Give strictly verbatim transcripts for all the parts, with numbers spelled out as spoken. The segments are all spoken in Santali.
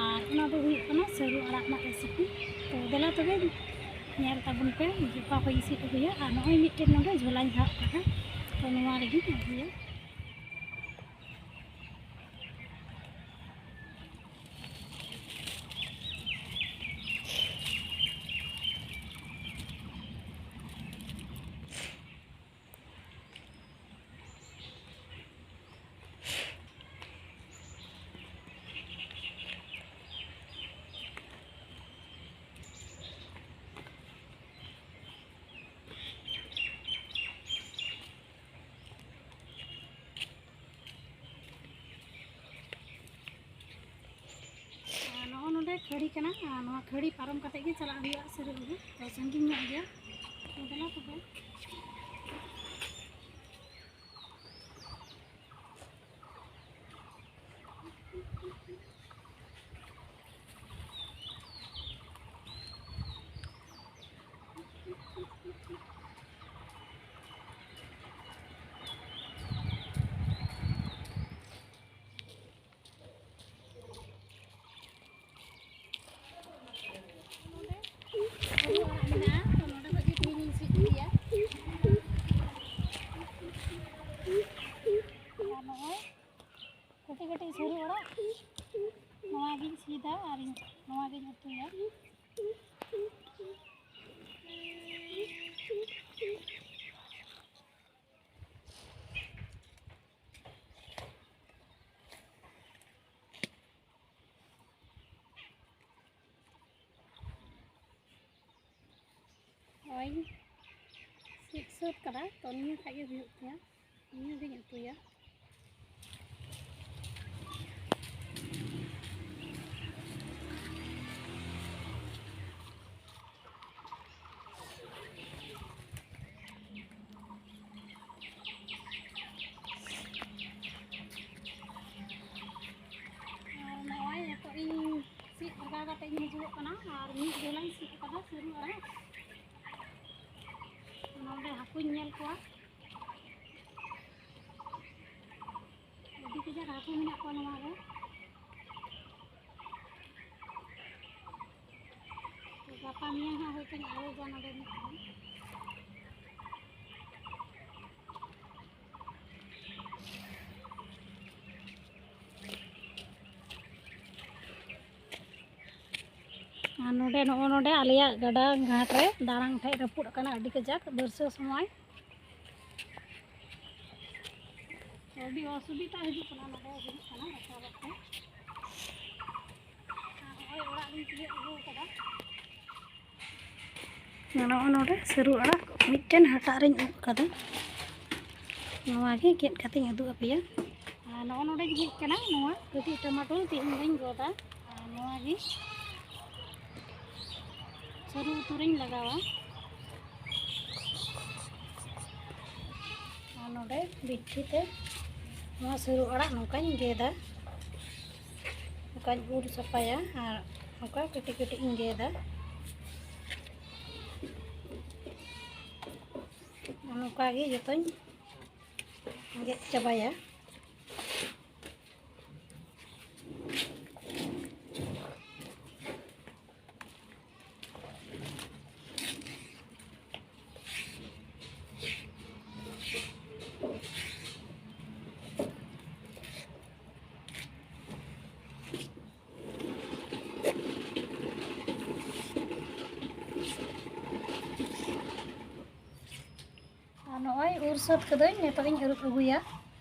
ᱟᱨ ᱚᱱᱟ ᱫᱚ ᱦᱩᱭᱩᱜ ᱠᱟᱱᱟ ᱥᱟᱹᱨᱩ ᱟᱲᱟᱜ ᱨᱮᱱᱟᱜ ᱨᱮᱥᱤᱯᱤ᱾ ᱛᱚ ᱫᱮᱞᱟ ᱛᱚᱵᱮ ᱧᱮᱞ ᱛᱟᱵᱚᱱ ᱯᱮ ᱚᱠᱟ ᱠᱷᱚᱱ ᱤᱥᱤᱱ ᱟᱹᱜᱩᱭᱟ᱾ ᱟᱨ ᱱᱚᱜᱼᱚᱭ ᱢᱤᱫᱴᱮᱱ ᱱᱚᱰᱮ ᱡᱷᱚᱞᱟᱧ ᱵᱷᱟᱵ ᱠᱟᱜᱼᱟ, ᱛᱚ ᱱᱚᱣᱟ ᱨᱮᱜᱮᱧ ᱟᱹᱜᱩᱭᱟ᱾ ᱟᱨ ᱱᱚᱜᱼᱚ ᱱᱚᱰᱮ ᱠᱷᱟᱹᱲᱤ ᱠᱟᱱᱟ, ᱟᱨ ᱱᱚᱣᱟ ᱠᱷᱟᱹᱲᱤ ᱯᱟᱨᱚᱢ ᱠᱟᱛᱮ ᱜᱮ ᱪᱟᱞᱟᱜ ᱦᱩᱭᱩᱜᱼᱟ ᱥᱟᱹᱨᱩ ᱟᱹᱜᱩ᱾ ᱛᱚ ᱥᱟᱺᱜᱤᱧ ᱧᱚᱜ ᱜᱮᱭᱟ, ᱛᱚ ᱫᱮᱞᱟ ᱛᱚᱵᱮ᱾ ᱱᱚᱰᱮ ᱟᱹᱞᱩ ᱟᱲᱟᱜ ᱢᱮᱱᱟᱜᱼᱟ, ᱛᱚ ᱱᱚᱰᱮ ᱠᱷᱚᱡ ᱜᱮ ᱛᱮᱦᱮᱧ ᱤᱧ ᱥᱤᱫ ᱤᱫᱤᱭᱟ᱾ ᱟᱨ ᱱᱚᱜᱼᱚᱭ ᱠᱟᱹᱴᱤᱡ ᱠᱟᱹᱴᱤᱡ ᱥᱟᱹᱨᱩ ᱟᱲᱟᱜ, ᱱᱚᱣᱟ ᱜᱤᱧ ᱥᱤᱫᱟ ᱟᱨ ᱤᱧ ᱱᱚᱣᱟ ᱜᱤᱧ ᱩᱛᱩᱭᱟ᱾ ᱦᱳᱭ, ᱥᱤᱫ ᱥᱟᱹᱛ ᱠᱟᱫᱟ, ᱛᱚ ᱱᱤᱭᱟᱹ ᱠᱷᱟᱡ ᱜᱮ ᱦᱩᱭᱩᱜ ᱛᱤᱧᱟ, ᱱᱤᱭᱟᱹ ᱜᱤᱧ ᱩᱛᱩᱭᱟ᱾ ᱟᱨ ᱱᱚᱜᱼᱚᱭ ᱱᱤᱛᱚᱜ ᱤᱧ ᱥᱤᱫ ᱵᱷᱟᱜᱟᱣ ᱠᱟᱛᱮ ᱤᱧ ᱦᱤᱡᱩᱜᱚᱜ ᱠᱟᱱᱟ᱾ ᱟᱨ ᱢᱤᱫ ᱡᱷᱚᱞᱟᱧ ᱥᱤᱫ ᱠᱟᱫᱟ ᱥᱟᱹᱨᱩ ᱟᱲᱟᱜ᱾ ᱱᱚᱰᱮ ᱦᱟᱹᱠᱩᱧ ᱧᱮᱞ ᱠᱚᱣᱟ, ᱟᱹᱰᱤ ᱠᱟᱡᱟᱠ ᱦᱟᱹᱠᱩ ᱢᱮᱱᱟᱜ ᱠᱚᱣᱟ ᱱᱚᱣᱟ ᱨᱮ᱾ ᱢᱮᱭᱟᱝ ᱦᱟᱸᱜ ᱦᱳᱭᱛᱳᱧ ᱟᱹᱨᱩᱵᱟ ᱱᱚᱰᱮ ᱢᱤᱫ ᱫᱷᱟᱣ᱾ ᱟᱨ ᱱᱚᱰᱮ, ᱱᱚᱜᱼᱚ ᱱᱚᱰᱮ ᱟᱞᱮᱭᱟᱜ ᱜᱟᱰᱟ ᱜᱷᱟᱴ ᱨᱮ ᱫᱟᱬᱟᱝ ᱴᱷᱮᱡ ᱨᱟᱹᱯᱩᱫ ᱟᱠᱟᱱᱟ ᱟᱹᱰᱤ ᱠᱟᱡᱟᱠ ᱵᱟᱹᱨᱥᱟᱹ ᱥᱚᱢᱚᱭ᱾ ᱟᱹᱰᱤ ᱚᱥᱩᱵᱤᱫᱟ ᱦᱤᱡᱩᱜ ᱠᱟᱱᱟ, ᱱᱚᱰᱮ ᱦᱩᱭᱩᱜ ᱠᱟᱱᱟ ᱨᱟᱪᱟ ᱨᱟᱥᱛᱟ᱾ ᱟᱨ ᱱᱚᱜᱼᱚᱭ ᱚᱲᱟᱜ ᱞᱤᱧ ᱛᱤᱭᱳᱜ ᱟᱹᱜᱩ ᱟᱠᱟᱫᱟ᱾ ᱱᱚᱜᱼᱚ ᱱᱚᱰᱮ ᱥᱟᱹᱨᱩ ᱟᱲᱟᱜ ᱢᱤᱫᱴᱮᱱ ᱦᱟᱴᱟᱜ ᱨᱤᱧ ᱩᱵ ᱟᱠᱟᱫᱟ, ᱱᱚᱣᱟ ᱜᱮ ᱜᱮᱫ ᱠᱟᱛᱮᱧ ᱩᱫᱩᱜ ᱟᱯᱮᱭᱟ᱾ ᱟᱨ ᱱᱚᱜᱼᱚ ᱱᱚᱰᱮᱧ ᱦᱮᱡ ᱠᱟᱱᱟ, ᱱᱚᱣᱟ ᱠᱟᱹᱴᱤᱡ ᱴᱟᱢᱟᱴᱳᱞ ᱛᱮᱦᱮᱧ ᱫᱚᱧ ᱜᱚᱫᱟ᱾ ᱟᱨ ᱱᱚᱣᱟ ᱜᱮ ᱥᱟᱹᱨᱩ ᱩᱛᱩ ᱨᱤᱧ ᱞᱟᱜᱟᱣᱟ᱾ ᱟᱨ ᱱᱚᱰᱮ ᱵᱤᱴᱷᱤ ᱛᱮ ᱱᱚᱣᱟ ᱥᱟᱹᱨᱩ ᱟᱲᱟᱜ ᱱᱚᱝᱠᱟᱧ ᱜᱮᱫᱟ, ᱱᱚᱝᱠᱟᱧ ᱩᱨ ᱥᱟᱯᱷᱟᱭᱟ ᱟᱨ ᱱᱚᱝᱠᱟ ᱠᱟᱹᱴᱤᱡ ᱠᱟᱹᱴᱤᱡ ᱤᱧ ᱜᱮᱫᱟ᱾ ᱱᱚᱝᱠᱟ ᱜᱮ ᱡᱚᱛᱚᱧ ᱜᱮᱫ ᱪᱟᱵᱟᱭᱟ᱾ ᱟᱨ ᱱᱚᱜᱼᱚᱭ ᱩᱨ ᱥᱟᱹᱛ ᱠᱟᱹᱫᱟᱹᱧ, ᱱᱤᱛᱚᱜ ᱤᱧ ᱟᱹᱨᱩᱵ ᱟᱹᱜᱩᱭᱟ᱾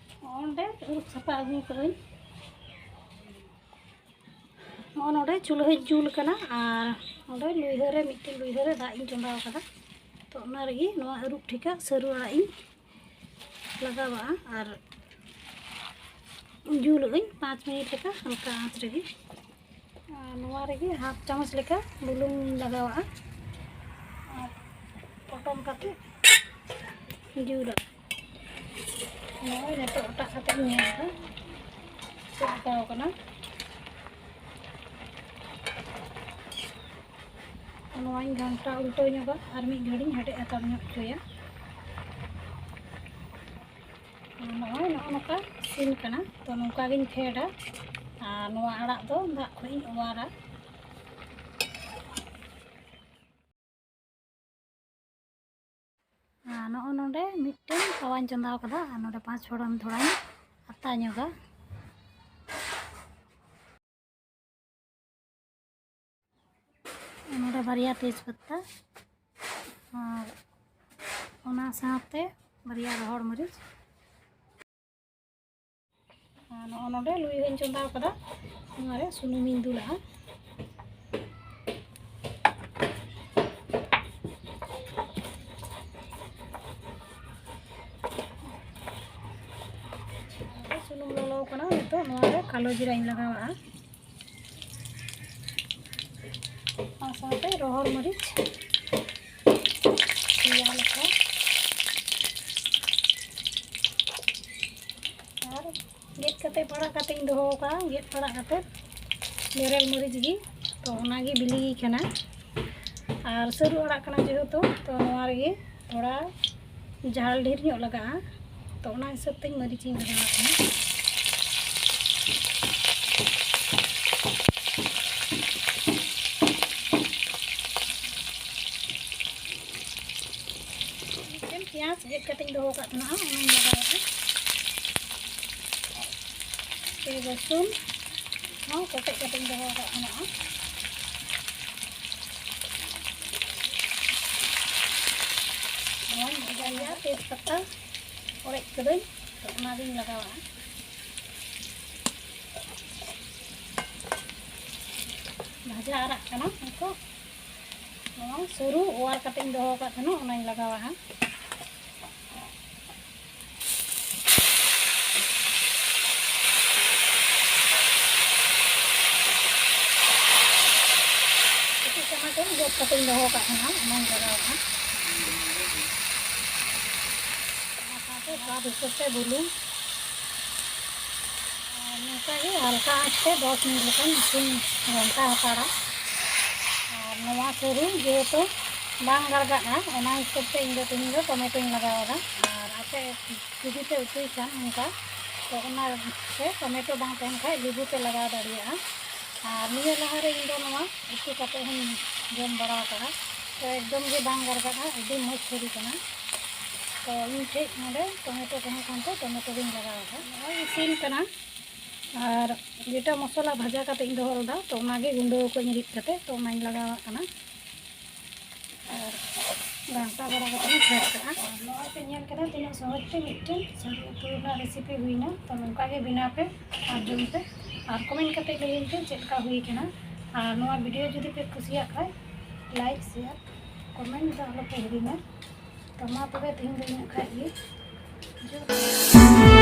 ᱚᱸᱰᱮ ᱟᱹᱨᱩᱵ ᱥᱟᱯᱷᱟ ᱟᱹᱜᱩ ᱠᱟᱹᱫᱟᱹᱧ᱾ ᱱᱚᱜᱼᱚ ᱱᱚᱰᱮ ᱪᱩᱞᱦᱟᱹᱧ ᱡᱩᱞ ᱠᱟᱱᱟ ᱟᱨ ᱱᱚᱰᱮ ᱞᱩᱭᱦᱟᱹ ᱨᱮ, ᱢᱤᱫᱴᱮᱱ ᱞᱩᱭᱦᱟᱹ ᱨᱮ ᱫᱟᱜ ᱤᱧ ᱪᱚᱸᱫᱟ ᱟᱠᱟᱫᱟ᱾ ᱛᱚ ᱚᱱᱟ ᱨᱮᱜᱮ ᱱᱚᱣᱟ ᱟᱹᱨᱩᱵ ᱴᱷᱤᱠᱟᱜ ᱥᱟᱹᱨᱩ ᱟᱲᱟᱜ ᱤᱧ ᱞᱟᱜᱟᱣᱟᱜᱼᱟ ᱟᱨ ᱡᱩᱞᱟᱜ ᱟᱹᱧ ᱯᱟᱸᱪ ᱢᱤᱱᱤᱴ ᱞᱮᱠᱟ ᱦᱟᱞᱠᱟ ᱟᱸᱪ ᱨᱮᱜᱮ᱾ ᱟᱨ ᱱᱚᱣᱟ ᱨᱮᱜᱮ ᱦᱟᱯ ᱪᱟᱢᱚᱪ ᱞᱮᱠᱟ ᱵᱩᱞᱩᱝ ᱤᱧ ᱞᱟᱜᱟᱣᱟᱜᱼᱟ ᱟᱨ ᱯᱚᱴᱚᱢ ᱠᱟᱛᱮ ᱡᱩᱞᱟᱜ᱾ ᱱᱚᱜᱼᱚᱭ ᱱᱤᱛᱚᱜ ᱚᱴᱟᱜ ᱠᱟᱛᱮ ᱤᱧ ᱧᱮᱞ ᱮᱫᱟ ᱪᱮᱫ ᱞᱮᱠᱟᱣ ᱠᱟᱱᱟ᱾ ᱱᱚᱣᱟᱧ ᱜᱷᱟᱱᱴᱟ ᱩᱞᱴᱟᱹᱣ ᱧᱚᱜᱟ ᱟᱨ ᱢᱤᱫ ᱜᱷᱟᱹᱲᱤᱡ ᱦᱮᱰᱮᱡ ᱦᱟᱛᱟᱲ ᱧᱚᱜ ᱦᱚᱪᱚᱭᱟ᱾ ᱟᱨ ᱱᱚᱜᱼᱚᱭ ᱱᱚᱜᱼᱚ ᱱᱚᱝᱠᱟ ᱤᱥᱤᱱ ᱠᱟᱱᱟ᱾ ᱛᱚ ᱱᱚᱝᱠᱟ ᱜᱤᱧ ᱯᱷᱮᱰᱟ ᱟᱨ ᱱᱚᱣᱟ ᱟᱲᱟᱜ ᱫᱚ ᱫᱟᱜ ᱠᱷᱚᱱ ᱤᱧ ᱚᱣᱟᱨᱟ᱾ ᱱᱚᱰᱮ ᱢᱤᱫᱴᱮᱱ ᱛᱟᱣᱟᱧ ᱪᱚᱸᱫᱟ ᱟᱠᱟᱫᱟ ᱟᱨ ᱱᱚᱰᱮ ᱯᱟᱸᱪ ᱯᱷᱚᱲᱚᱱ ᱛᱷᱚᱲᱟᱧ ᱟᱛᱟ ᱧᱚᱜᱟ᱾ ᱱᱚᱰᱮ ᱵᱟᱨᱭᱟ ᱛᱮᱡᱽ ᱯᱟᱛᱟ ᱟᱨ ᱚᱱᱟ ᱥᱟᱶᱛᱮ ᱵᱟᱨᱭᱟ ᱨᱚᱦᱚᱲ ᱢᱟᱹᱨᱤᱪ᱾ ᱟᱨ ᱱᱚᱜᱼᱚ ᱱᱚᱰᱮ ᱞᱩᱭᱦᱟᱹᱧ ᱪᱚᱸᱫᱟ ᱟᱠᱟᱫᱟ, ᱱᱚᱣᱟᱨᱮ ᱥᱩᱱᱩᱢᱤᱧ ᱫᱩᱞᱟᱜᱼᱟ᱾ ᱥᱩᱱᱩᱢ ᱞᱚᱞᱚ ᱠᱟᱱᱟ, ᱱᱤᱛᱚᱜ ᱱᱚᱣᱟᱨᱮ ᱠᱟᱞᱳ ᱡᱤᱨᱟᱹᱧ ᱞᱟᱜᱟᱣᱟᱜᱼᱟ᱾ ᱚᱱᱟ ᱥᱟᱶᱛᱮ ᱨᱚᱦᱚᱲ ᱢᱟᱹᱨᱤᱪ ᱯᱮᱭᱟ ᱞᱮᱠᱟ᱾ ᱟᱨ ᱜᱮᱫ ᱠᱟᱛᱮ ᱯᱟᱲᱟᱜ ᱠᱟᱛᱮᱧ ᱫᱚᱦᱚ ᱟᱠᱟᱫᱼᱟ, ᱜᱮᱫ ᱯᱟᱲᱟᱜ ᱠᱟᱛᱮ ᱵᱮᱨᱮᱞ ᱢᱟᱹᱨᱤᱪ ᱜᱮ, ᱛᱚ ᱚᱱᱟᱜᱮ ᱵᱤᱞᱤ ᱠᱟᱱᱟ᱾ ᱟᱨ ᱥᱟᱹᱨᱩ ᱟᱲᱟᱜ ᱠᱟᱱᱟ ᱡᱮᱦᱮᱛᱩ, ᱛᱚ ᱱᱚᱣᱟ ᱨᱮᱜᱮ ᱛᱷᱚᱲᱟ ᱡᱷᱟᱞ ᱰᱷᱮᱨ ᱧᱚᱜ ᱞᱟᱜᱟᱜᱼᱟ, ᱛᱚ ᱚᱱᱟ ᱦᱤᱥᱟᱹᱵ ᱛᱮᱧ ᱢᱟᱹᱨᱤᱪ ᱤᱧ ᱞᱟᱜᱟᱣᱟᱜ ᱠᱟᱱᱟ᱾ ᱢᱤᱫᱴᱮᱱ ᱯᱮᱸᱭᱟᱡᱽ ᱜᱮᱫ ᱠᱟᱛᱮᱧ ᱫᱚᱦᱚ ᱠᱟᱜ ᱛᱟᱦᱮᱱᱟ, ᱚᱱᱟᱧ ᱞᱟᱜᱟᱣᱮᱫᱼᱟ᱾ ᱯᱮ ᱨᱚᱥᱩᱱ ᱦᱚᱸ ᱠᱚᱴᱮᱡ ᱠᱟᱛᱮᱧ ᱫᱚᱦᱚ ᱠᱟᱜ ᱛᱟᱦᱮᱱᱟ᱾ ᱱᱚᱣᱟᱧ ᱵᱷᱟᱡᱟᱭᱟ, ᱛᱮᱡᱽ ᱯᱟᱛᱟ ᱚᱲᱮᱡ ᱠᱟᱹᱫᱟᱹᱧ, ᱛᱚ ᱚᱱᱟᱜᱤᱧ ᱞᱟᱜᱟᱣᱟ᱾ ᱵᱷᱟᱡᱟ ᱟᱨᱟᱜ ᱠᱟᱱᱟ ᱱᱤᱛᱚᱜ᱾ ᱱᱚᱣᱟ ᱥᱟᱹᱨᱩ ᱚᱣᱟᱨ ᱠᱟᱛᱮᱧ ᱫᱚᱦᱚ ᱟᱠᱟᱫ ᱛᱟᱦᱮᱱᱟ, ᱚᱱᱟᱧ ᱞᱟᱜᱟᱣᱟ ᱦᱟᱸᱜ᱾ ᱠᱟᱹᱴᱤᱡ ᱴᱟᱢᱟᱴᱳᱞ ᱜᱮᱫ ᱠᱟᱛᱮᱧ ᱫᱚᱦᱚ ᱟᱠᱟᱫ ᱛᱟᱦᱮᱱᱟ, ᱚᱱᱟᱧ ᱞᱟᱜᱟᱣᱟ ᱦᱟᱸᱜ᱾ ᱚᱱᱟ ᱥᱟᱶᱛᱮ ᱥᱣᱟᱫ ᱦᱤᱥᱟᱹᱵ ᱛᱮ ᱵᱩᱞᱩᱝ᱾ ᱟᱨ ᱱᱚᱝᱠᱟ ᱜᱮ ᱦᱟᱞᱠᱟ ᱟᱸᱪ ᱛᱮ ᱫᱚᱥ ᱢᱤᱱᱤᱴ ᱞᱮᱠᱟᱧ ᱤᱥᱤᱱ ᱜᱷᱟᱱᱴᱟ ᱦᱟᱛᱟᱲᱟ᱾ ᱟᱨ ᱱᱚᱣᱟ ᱥᱟᱹᱨᱩ ᱡᱮᱦᱮᱛᱩ ᱵᱟᱝ ᱜᱟᱨᱜᱟᱜᱼᱟ, ᱚᱱᱟ ᱦᱤᱥᱟᱹᱵ ᱛᱮ ᱤᱧ ᱫᱚ ᱛᱮᱦᱮᱧ ᱫᱚ ᱴᱚᱢᱮᱴᱳᱧ ᱞᱟᱜᱟᱣ ᱮᱫᱟ᱾ ᱟᱨ ᱟᱯᱮ ᱡᱩᱫᱤ ᱯᱮ ᱩᱛᱩᱭ ᱠᱷᱟᱱ ᱚᱱᱠᱟ, ᱛᱚ ᱚᱱᱟ ᱥᱮ ᱴᱚᱢᱮᱴᱳ ᱵᱟᱝ ᱛᱟᱦᱮᱱ ᱠᱷᱟᱡ ᱞᱮᱵᱩ ᱯᱮ ᱞᱟᱜᱟᱣ ᱫᱟᱲᱮᱭᱟᱜᱼᱟ᱾ ᱟᱨ ᱱᱤᱭᱟᱹ ᱞᱟᱦᱟᱨᱮ ᱤᱧ ᱫᱚ ᱱᱚᱣᱟ ᱩᱛᱩ ᱠᱟᱛᱮ ᱦᱚᱸᱧ ᱡᱚᱢ ᱵᱟᱲᱟ ᱟᱠᱟᱫᱟ, ᱛᱚ ᱮᱠᱫᱚᱢ ᱜᱮ ᱵᱟᱝ ᱜᱟᱨᱜᱟᱜᱼᱟ, ᱟᱹᱰᱤ ᱢᱚᱡᱽ ᱥᱟᱹᱨᱩ ᱠᱟᱱᱟ᱾ ᱛᱚ ᱤᱧ ᱴᱷᱮᱡ ᱱᱚᱰᱮ ᱴᱚᱢᱮᱴᱳ ᱛᱟᱦᱮᱸ ᱠᱟᱱᱛᱮ ᱴᱚᱢᱮᱴᱳ ᱜᱤᱧ ᱞᱟᱜᱟᱣ ᱮᱫᱟ᱾ ᱱᱚᱜᱼᱚᱭ ᱤᱥᱤᱱ ᱠᱟᱱᱟ᱾ ᱟᱨ ᱡᱮᱴᱟ ᱢᱚᱥᱞᱟ ᱵᱷᱟᱡᱟ ᱠᱟᱛᱮ ᱤᱧ ᱫᱚᱦᱚ ᱞᱮᱫᱟ, ᱛᱚ ᱚᱱᱟᱜᱮ ᱜᱩᱸᱰᱟᱹ ᱟᱠᱟᱫᱟᱹᱧ ᱨᱤᱫ ᱠᱟᱛᱮ, ᱛᱚ ᱚᱱᱟᱧ ᱞᱟᱜᱟᱣᱟᱜ ᱠᱟᱱᱟ᱾ ᱟᱨ ᱜᱷᱟᱱᱴᱟ ᱵᱟᱲᱟ ᱠᱟᱛᱮ ᱤᱧ ᱯᱷᱮᱰ ᱠᱟᱜᱼᱟ᱾ ᱟᱨ ᱱᱚᱜᱼᱚᱭ ᱯᱮ ᱧᱮᱞ ᱠᱮᱫᱟ ᱛᱤᱱᱟᱹᱜ ᱥᱚᱦᱚᱡ ᱛᱮ ᱢᱤᱫᱴᱮᱱ ᱥᱟᱹᱨᱩ ᱩᱛᱩ ᱨᱮᱱᱟᱜ ᱨᱮᱥᱤᱯᱤ ᱦᱩᱭᱱᱟ᱾ ᱛᱚ ᱱᱚᱝᱠᱟ ᱜᱮ ᱵᱮᱱᱟᱣ ᱯᱮ ᱟᱨ ᱡᱚᱢ ᱯᱮ, ᱟᱨ ᱠᱚᱢᱮᱱᱴ ᱠᱟᱛᱮ ᱞᱟᱹᱭᱟᱹᱧ ᱯᱮ ᱪᱮᱫ ᱞᱮᱠᱟ ᱦᱩᱭ ᱠᱟᱱᱟ᱾ ᱟᱨ ᱱᱚᱣᱟ ᱵᱷᱤᱰᱤᱭᱳ ᱡᱩᱫᱤ ᱯᱮ ᱠᱩᱥᱤᱭᱟᱜ ᱠᱷᱟᱡ, ᱞᱟᱭᱤᱠ, ᱥᱮᱭᱟᱨ, ᱠᱚᱢᱮᱱᱴ ᱫᱚ ᱟᱞᱚ ᱯᱮ ᱦᱤᱲᱤᱧᱟ᱾ ᱛᱚ ᱢᱟ ᱛᱚᱵᱮ ᱛᱮᱦᱮᱧ ᱫᱚ ᱤᱱᱟᱹᱜ ᱠᱷᱟᱡ ᱜᱮ᱾ ᱡᱚᱦᱟᱨ᱾